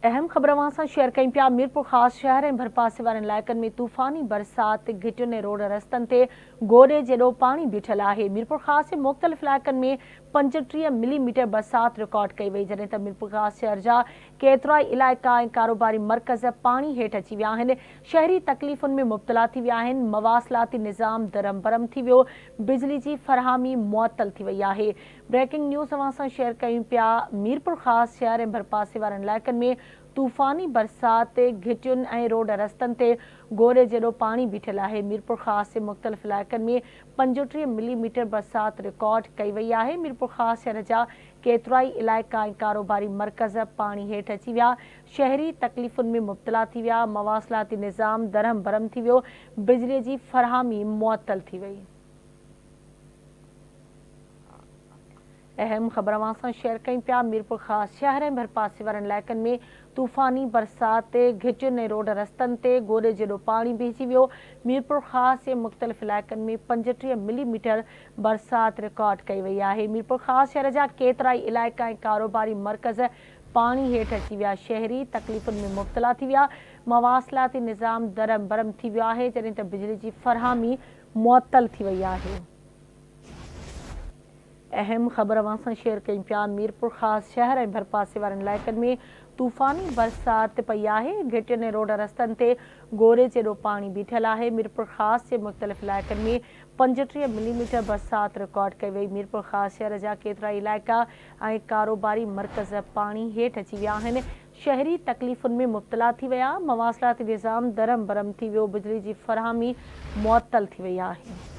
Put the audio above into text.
اهم خبر اوهان سان شيئر ڪيون پيا، ميرپورخاص شهر ۽ ڀرپاسي وارن علائقن ۾ طوفاني برسات، گهٽين ۽ روڊ رستن تي گوڏي جيڏو پاڻي بيٺل آهي، ميرپورخاص جي مختلف علائقن ۾ 35 ملي ميٽر برسات رڪارڊ ڪئي وئي، جڏهن ته ميرپورخاص شهر جا ڪيترائي علائقا ۽ ڪاروباري مرڪز پاڻي هيٺ اچي ويا آهن، شهري تڪليفن ۾ مبتلا ٿي ويا آهن، مواصلاتي نظام درهم برهم ٿي ويو، بجلي جي فراهمي معطل ٿي وئي آهي. بريڪنگ نيوز اوهان سان شيئر ڪيون پيا ميرپورخاص شهر ۽ ڀرپاسي وارن علائقن ۾ طوفاني برسات گهٽين ۽ روڊ رستن تي گوري جيڏو پاڻي بيٺل آهي ميرپورخاص جي مختلف علائقن ۾ 35 ملي ميٽر برسات رڪارڊ ڪئي وئي آهي ميرپورخاص شهر جا ڪيترائي علائقا ۽ ڪاروباري مرڪز پاڻي هيٺ اچي ويا شهري تڪليفن ۾ مبتلا ٿي ويا مواصلاتي نظام درهم برهم ٿي ويو بجلي جي فراهمي معطل ٿي وئي. اهم خبر اوهان سان شيئر ڪيون پيا ميرپورخاص شهر ۽ ڀرپاسي وارن علائقن ۾ طوفاني برسات تي گهٽين ۽ روڊ رستن تي گوڏي جيڏو پاڻي بيهجي ويو ميرپورخاص جي مختلف علائقن ۾ 35 ملي ميٽر برسات رڪارڊ ڪئي وئي آهي ميرپورخاص شهر جا ڪيترائي علائقا ۽ ڪاروباري مرڪز پاڻي هيٺ اچي ويا شهري تڪليفن ۾ مبتلا ٿي ويا مواصلاتي نظام درهم برهم ٿي ويو آهي جڏهن ته بجلي جي فراهمي معطل ٿي وئي آهي. اهم خبر اوهان سان شيئر ڪيون پيا ميرپورخاص شهر ۽ ڀرپاسي وارن علائقن ۾ طوفاني برسات پئي آهي گهٽين ۽ روڊ رستن تي گوري جيڏو پاڻي بيٺل آهي ميرپورخاص جي مختلف علائقن ۾ 35 ملي ميٽر برسات رڪارڊ ڪئي وئي ميرپورخاص شهر جا ڪيترائي علائقا ۽ ڪاروباري مرڪز پاڻي هيٺ اچي ويا آهن شهري تڪليفن ۾ مبتلا ٿي ويا، مواصلاتي نظام درهم برهم ٿي ويو، بجلي جي فراهمي معطل ٿي وئي آهي.